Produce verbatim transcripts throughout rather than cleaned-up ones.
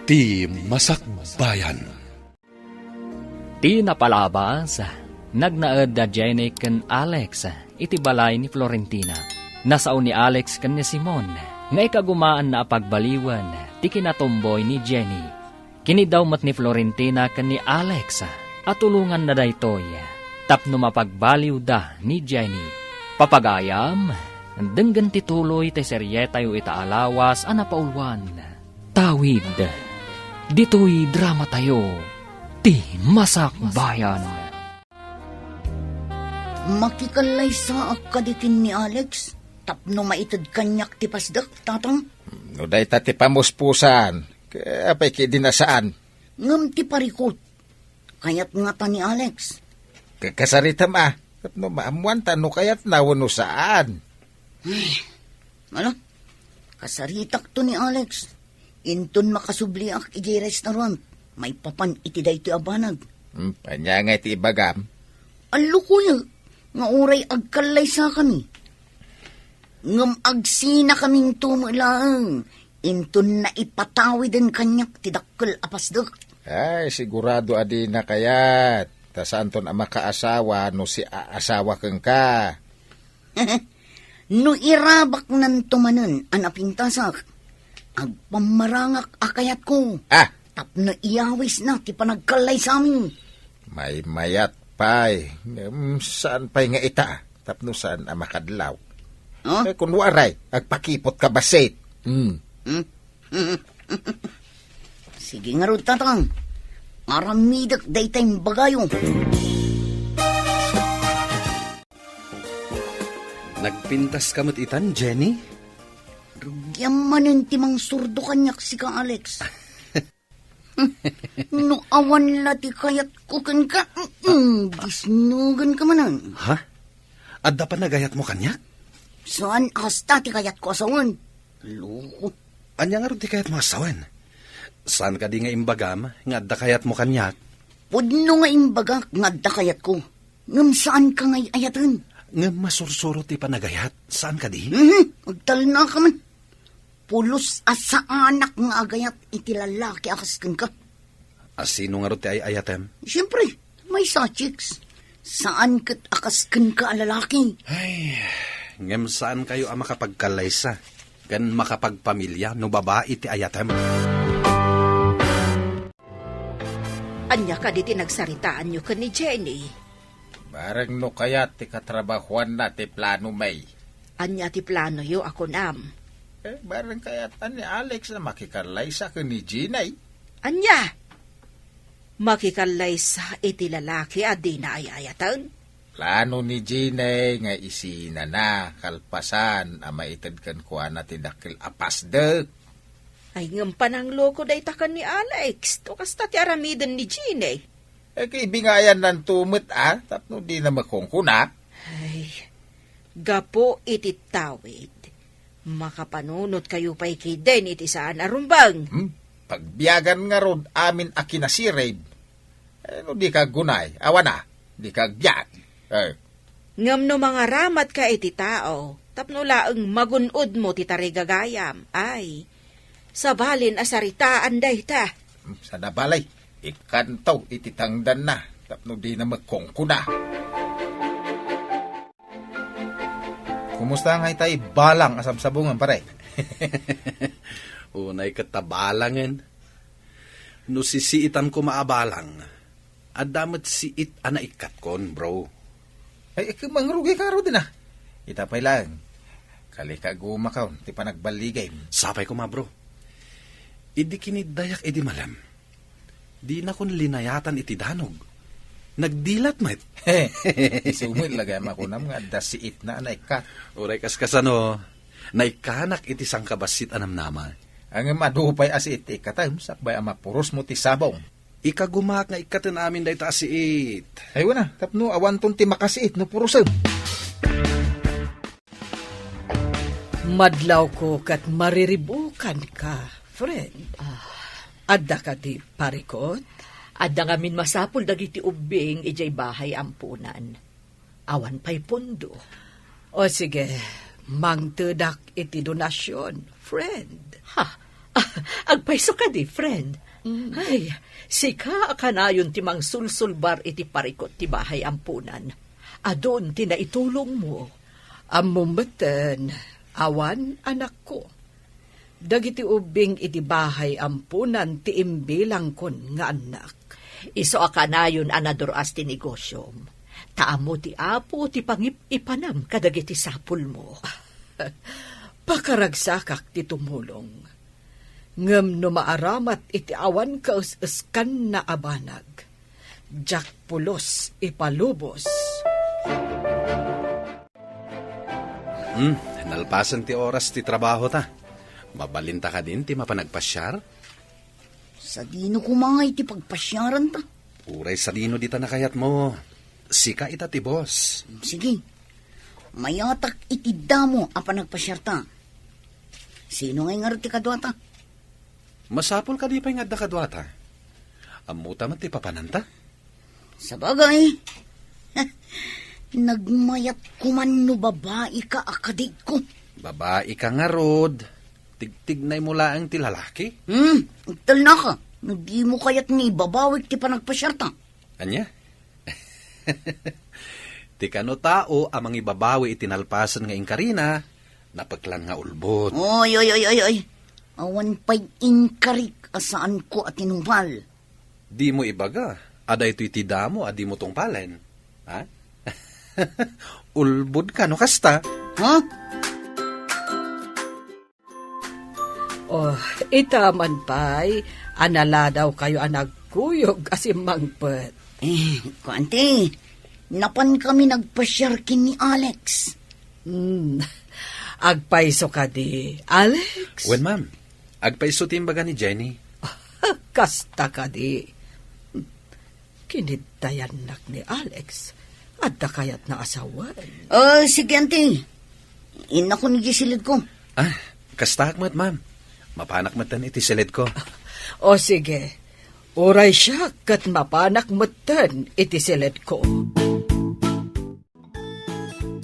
Ti Masakbayan. Ti napalabas, nagnaed da Jenny ken Alex iti balay ni Florentina. Nasao ni Alex ken ni Simon nga ikagumaanna a pagbaliwen ti kinatumboy ni Jenny. Kiniddaw met ni Florentina ken ni Alex a tulonganna daytoy tapno mapagbaliwda ni Jenny. Papagayam, denggen ti tuloy ti serietayo ita a lawas a napauluan. Tawid. Ditoy dramatayo, Ti Masakbayan. Makikallaysaak kadi ken ni Alex tapno maited kaniak ti pasdek, Tatang? No dayta ti pamuspusan, apay ki di nasaan? Ngem ti parikut, kayat ngata ni Alex. Ka-, kasaritam a, tapno maammuanta no kayatna wenno saan. Ay, ala, kasaritakto ni Alex. Inton makasubliak idiay restaurant, maipapan iti daytoy a banag. Hmm, ania nga iti ibagam? Allukoyo nga uray agkallaysakami. Ngem agsinakaminto met laeng inton naipatawiden kaniak ti dakkel a pasdek. Ay, sigurado a dina kayat. Ta saanton a makaasawa no siaasawa kenka. No irabaknanto manen a napintasak, agpammarangak a kayatko. Ah! Tapno iyawisna ti panagkallaysami. Maymayat pay, ngem saan pay nga ita, tapno saan a makadlaw. Huh? Eh, kun waray, agpakipot ka bassit. Hmm. Hmm? Sige ngarud, Tatang. Aramidek dayta imbagayo. Nagpintas ka met itan, Jenny? Rugiam manen ti mangsurdo kaniak sika, Alex. No awan la ti kayatko kenka, mm, disnugen ka manen. Ha? Adda panagayatmo kaniak? Saan a kasta ti kayatko a sawen. Loko. Ania ngarud ti kayatmo a sawen? Saan kadi nga imbagam nga adda kayatmo kaniak? Pudno nga imbagak nga adda kayatko. Ngem saan ka nga ay-ayaten. Ngem masursuro ti panagayat. Saan kadi? Mhm, agtalna ka man. Pulos a saanak nga agayat iti lalaki a kas kenka. A sino ngarud ti ay-ayatem? Siempre, maysa a chicks. Saan ket a kas kenka a lalaki. Ay, ngem saan kayo a makapagkallaysa ken makapagpamilia no babai ti ayatem. Ania kadi ti nagsaritaanyo ken ni Jenny? Bareng no kayat ti katrabahuanna ti plano, May. Ania ti planoyo a kunam? Eh, bareng kayat ni Alex a makikallaysa ken ni Jenny. Ania? Makikallaysa iti lalaki a dina ay-ayaten? Plano ni Jenny nga isinana kalpasan a maited kenkuana ti dakkel a pasdek. Ay, ngem panangloko dayta ken ni Alex. To kasta ti aramiden ni Jenny. Eh, kibingayannanto met, a, tapno dina makungkuna. Ay, gapu iti tawid, makapanunotkayo pay ketdin iti saan a rumbeng. Hmm? Pagbiagan ngarud amin a kinasirib. Eh, no dika aggunay, awan a, dika agbiag. Eh. Ngem no mangaramatka iti tao, tapno laeng magun-odmo ti tarigagayam, ay, sabalin a saritaan dayta. Hmm, saan a bale, ikkanto iti tangdanna, tapno dina makungkuna. Kumusta nga itay balang a sabsabungan, pare? Unay ket ta balangen. No sisiitan koma a balang, adda met siit a naikkatkon, bro. Ay, ay, mangrugi ka ngarud, a. Ita pay laeng. Kalikagumakon ti panagballigim. Sapay koma, bro. Idi kiniddayak idi malem, dinakon linayatan iti danog. Nagdilat met. Isu met la gayam a kunam nga adda siitna a naikkat. Uray kas kasano, naikkanak iti sangkabassit a namnama. Ngem adu pay a siit ti ikkatem, sakbay a mapurosmo ti sabong. Ikagumaak nga ikkaten amin dayta a siit. Ay, wen a, tapno awanton ti makasiit no purosem. Madlawko ket mariribukanka, friend. Ah. Adda kadi parikut? Adda ngamin masapul dagiti ubbing idiay bahay amponan. Awan pay pondo. O sige, mangtedak iti donasion, friend. Ha? Agpayso kadi, friend? Mm. Ay, sika a kanayon ti mangsulsulbar iti parikut ti bahay ampunan. Adun ti naitulongmo. Ammom metten, awan anakko. Dagiti ubbing iti bahay ampunan ti imbilangkon nga annak. Isu a kanayon a nadur-as ti negosyom. Ta ammo ti Apo ti pangip-ipanam kadagiti sapulmo. Pakaragsakak ti tumulong. Ngem no maaramat iti awan kaes-eskanna a banag, diak pulos ipalubos. Hmm, nalpasen ti oras ti trabaho ta. Mabalinta kadin ti mapan agpasiar? Sadino koma ngay ti pagpasiaranta? Uray sadino dita nakayatmo. Sika ita ti boss. Sige. Mayatak iti damo a panagpasiarta. Sino ngay ngarud ti kaduata? Masapul kadi pay nga adda kaduata. Ammota met ti papananta? Sabagay, nagmayat koman no babaika a kadiko. Babaika ngarud, tigtignaymo laeng ti lalaki? Hmm, agtalnaka, no dimo kayat nga ibabawik ti panagpasiarta. Ania? Ti kano tao a mangibabawi iti nalpasen nga inkarina, napeklan nga ulbod. Oy, oy, oy, oy, oy. Awan pay inkarik a saanko a tinungpal. Dimo ibaga a daytoy ti damo a dimo tungpalen. Ha? Ulbod ka no kasta? Ha? Oh, ita man pay, a naladawkayo a nagkuyog a simmangpet. Eh, kuan ti, napan kami nagpasiar ken ni Alex. Hmm. Agpayso kadi, Alex? Wen, ma'am. Agpayso ti imbaga ni Jenny. Kasta kadi. Kinidtayannak ni Alex. Adda kayatna a sawen. Oh, sige, anti. Innakon iti silidko. Ah, kastaak met, ma'am. Mapanak metten iti silidko. O sige. Uray siak ket mapanak metten iti silidko.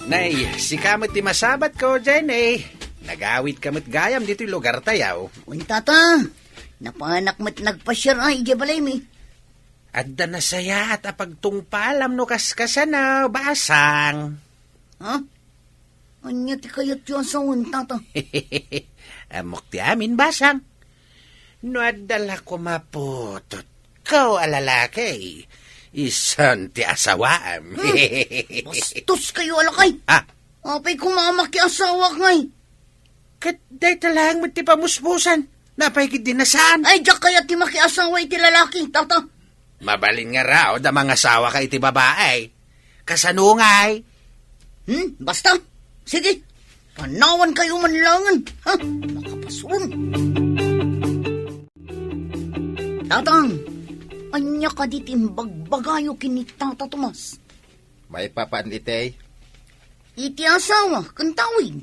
Nay, sika met ti masabatko, Jenny. Nagawidka met gayam ditoy lugartayo. Wen, tata. Napanak met nagpasiar a idiay balaymi. Adda nasayaat a pagtungpalam no kaskasano, basang. Ha? Ania ti kayatyo a sawen, tata? Ammok ti amin, basang. No adda la koma putotko a lalaki, isun ti asawaam. Hmm, bastoskayo a lakay. Ah. Apay koma a makiasawak ngay? Ket dayta laeng met ti pamuspusan. Napay ket di nasaan? Ay, diak kayat ti makiasawa iti lalaki, tata. Mabalin nga raw da mangasawaka iti babae. Kasano ngay? Hmm, basta. Sige. Panawankayo man laengen. Ha? Makapasurun. Tatang, ania kadi ti imbagbagayo ken ni Tata Tomas? Maipapan iti? Iti asawa, ken tawid.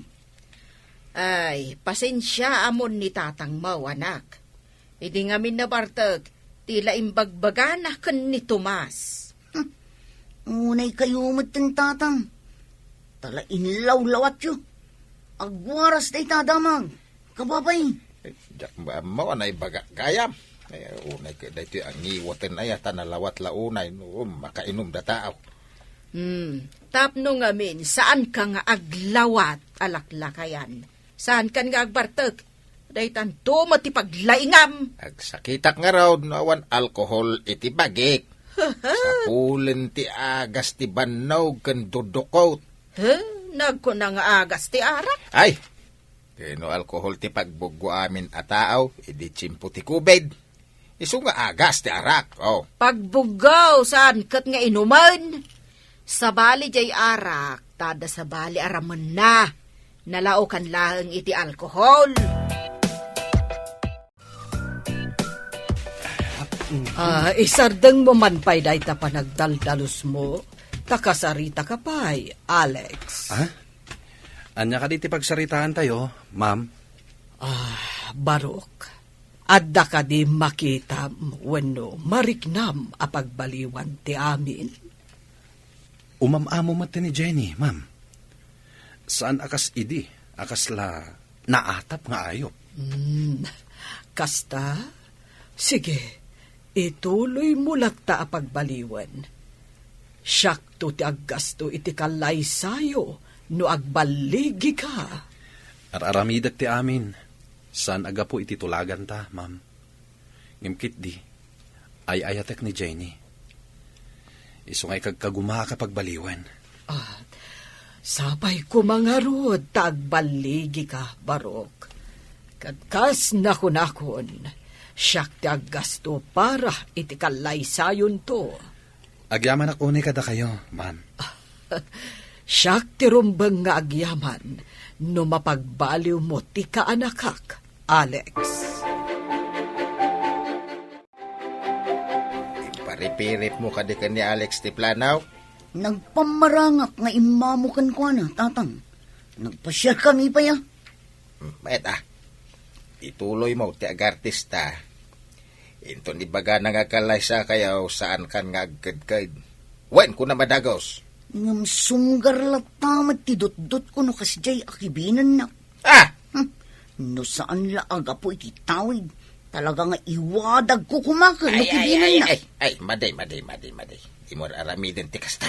Ay, pasensiaamon ni tatangmo, anak. Idi ngamin nabartek, ti la imbagbagana ken ni Tomas. Hmm. Unay kayo met ten tatang. Tala inlawlawatyo. Agwaras dayta damag. Kababay. Eh, diak maammo a naibaga gayam. Eh, unay ket daytoy a ngiwaten aya ta nalawat la unay no makainum da tao. Hmm, tapno ngamin, saanka nga aglawat a laklakayan. Saankan nga agbartek. Daytanto met ti paglaingam. Agsakitak ngarud no awan alkohol iti bagik. Sapulen ti agas ti bannog ken dudukot. He, nagkuna nga agas ti arak? Ay, ken no alkohol ti pagbuggo amin a tao, idi tiempo ti covid. Isu nga agas ti arak, oh. Pagbuggo, saan ket nga inumen? Sabali jay arak, ta adda sabali a ramenna. Nalaokan laeng iti alkohol. Ah, isardengmo man pay dayta panagdaldalusmo, ta kasaritaka pay, Alex. Ah? Ania kadi ti pagsaritaantayo, ma'am? Ah, Barok, adda kadi makitam wenno mariknam a pagbaliwan ti amin? Umam-amo met ni Jenny, ma'am. Saan a kas idi, a kasla naatap nga ayup. Hmm, Kasta? Sige, ituloymo latta a pagbaliwen. Siakto ti aggasto iti kallaysayo no agballigika. Ar-aramidek ti amin, saan a gapu iti tulaganta, ma'am. Ngem ketdi, ay-ayatek ni Jenny. Isu nga ikagkagumaak a pagbaliwen. Ah, sapay koma ngarud ta agballigika, Barok. Ket kas nakunakon, siak ti aggasto para iti kallaysayonto. Agyamanak unay kadakayo, ma'am. Siak ti rumbeng nga agyaman no mapagbaliwmo ti kaanakak, Alex. Ipiripiripmo kadi ken ni Alex ti planaw? Nagpammarangak nga immamo kenkuana, Tatang. Nagpasiarkami pay a. Hmm, mayat a. Ituloymo ti agartista. Inton ibagana nga agkallaysakayo, saankan nga agkedked. Wen, kunam a dagus. Ngem sunggar latta met ti dutdotko no kasdiay a kibinennak. Ah! Hmm. No saan la a gapu iti tawid, talaga nga iwadagko koma ken no kibinennak. Ay, ay, ay, ay, madi, madi, madi, madi. Dimo aramiden ti kasta.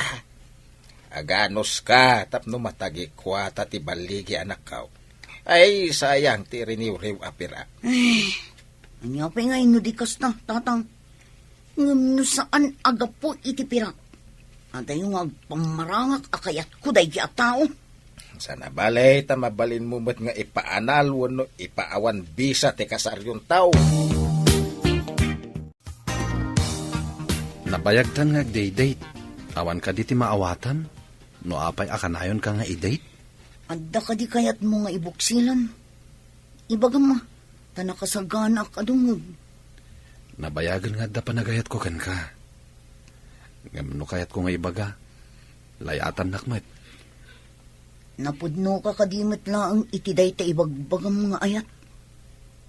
Aganuska tapno matagikuata ti balligi anakko. Ay, sayang ti riniwriw a pirak. Ay, ania pay ngay no di kasta, Tatang? Ngem no saan a gapu iti pirak, adayo nga agpammarangak a kayatko daydi a tao. Saan a bale ta mabalinmo met nga ipaanal wenno ipaawan bisa ti kasaryonto. Nabayagtan nga agdate-date. Awan kadi ti maawatam? No apay a kanayonka nga i-date? Adda kadi kayatmo nga ibuksilan? Ibagam a, ta nakasaganaak a dungngeg. Nabayagen nga adda panagayatko kenka. Ngem no kayatko nga ibaga, lay-atannak met. Napudnoka kadi met laeng iti dayta ibagbagam nga ayat?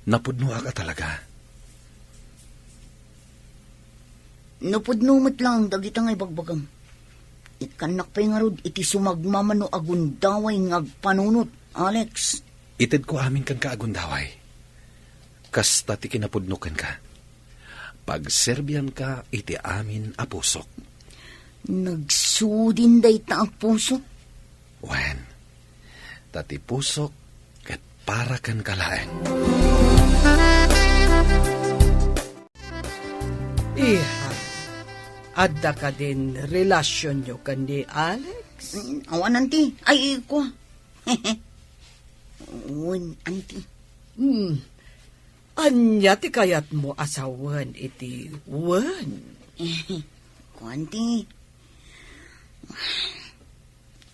Napudnoak a talaga. Napudno met laeng dagita nga ibagbagam. Ikkannak pay ngarud iti sumagmamano a gundaway nga agpanunot, Alex. Itedko amin kenka a gundaway. Kasta ti kinapudno kenka. Pagserbianka iti amin a pusok. Nagsudin dayta a pusok? Wen, ta ti pusok ket para kenka laeng. Iha, adda kadin relasionyo ken ni Alex? Mm, awan, Auntie. Ay, kua. Wen, Auntie. Hmm. Ania ti kayatmo a sawen iti wen? Kua, Auntie.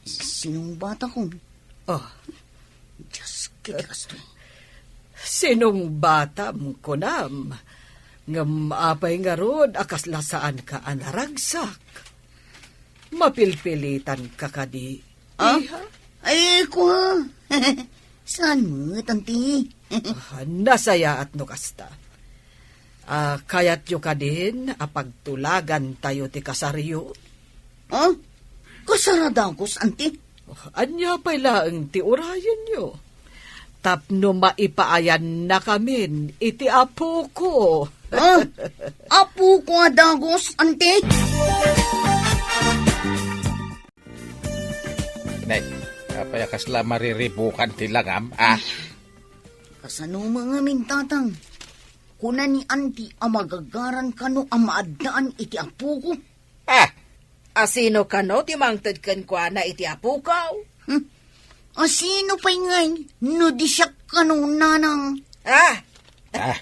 Sinong batakon? Oh. Dios, ket kastoy. Sinong batam, kunam? Ngem apay ngarud a kasla saanka a naragsak? Mapilpilitanka kadi, ah? Iha? Ay, kua. Saan met, Auntie? Ah, nasayaat no kasta. Ah, kayatyo kadin a pagtulagantayo ti kasaryo? Ah? Kasar a dagus, Auntie? Oh, ania pay laeng ti urayenyo? Tapno maipaayanna kamin iti apoko. Ah? Apoko a dagus, Auntie? Nay, apay a kasla mariribukan ti langam, ah? Kasano ngamin, Tatang? Kuna ni Auntie a magagaran kano a maaddaan iti apoko. Ah! Asino kano ti mangted kenkuana iti apoko? Hmm. Asino pay ngay no di siak kano, Nanang? Ah! Ah.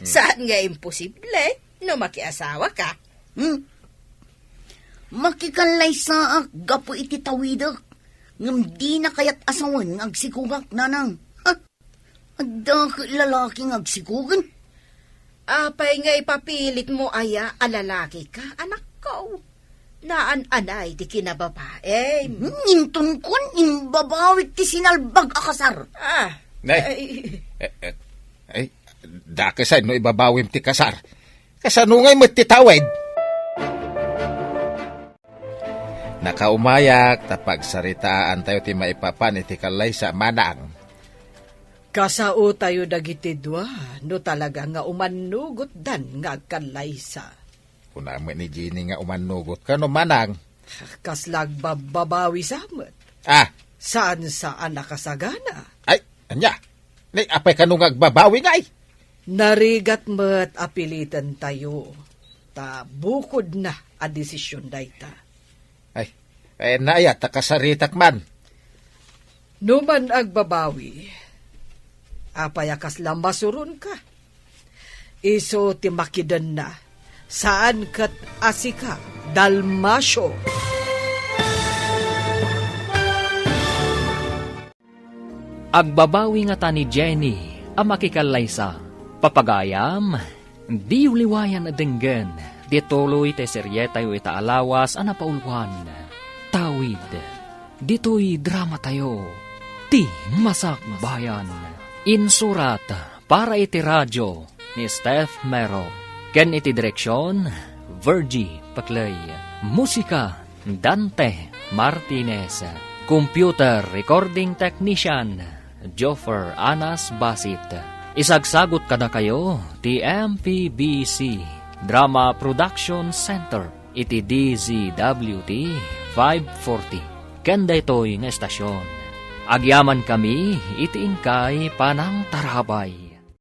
Saan nga imposible no makiasawaka? Hmm? Makikallaysaak gapu iti tawidek, ngem dina kayat a sawen nga agsikogak, Nanang. Ha? Adda ket lalaki nga agsikogen? Apay nga ipapilitmo aya a lalakika, anakko? Naan-anay ti kinababaim. Hmm, inton kuan, imbabawik ti sinalbag a kasar. Ah, Nay. Ay. Eh, eh, ay, dakes ay no ibabawim ti kasar. Kasano ngay met ti tawid? Nakaumayak ta pagsaritaantayo ti maipapan iti kallaysa, Manang. Kasaotayo dagiti dua no talaga nga umannugotdan nga agkallaysa. Kuna met ni Jenny nga umannugot kano, manang. Kasla agbabbabawi sa met. Ah. Saan sa a nakasagana? Ay, ania? Ni apay kano nga agbabawi ngay? Narigat met a pilitentayo. Ta bukod na a desisyon dayta. Ay, ay, naayat ta kasaritak man. No man agbabawi, apay a kasla masuronka? Isu ti makidenna, saan ket a sika, Dalmacio. Agbabawi ngata ni Jenny a makikallaysa. Papagayam, diyo liwayan a denggen ti tuloy ti serietayo ita a lawas a napauluan, Tawid. Ditoy dramatayo, Ti Masakbayan. Insurat para iti radio ni Steph Mero, ken iti direksion, Virgie Paclay. Musika, Dante Martinez. Computer recording technician, Joffer Anas Basit. Isagsagut kadakayo ti M P B C Drama Production Center iti D Z W T five forty. Ken daytoy nga estasion, agyamankami iti inkay panangtarabay.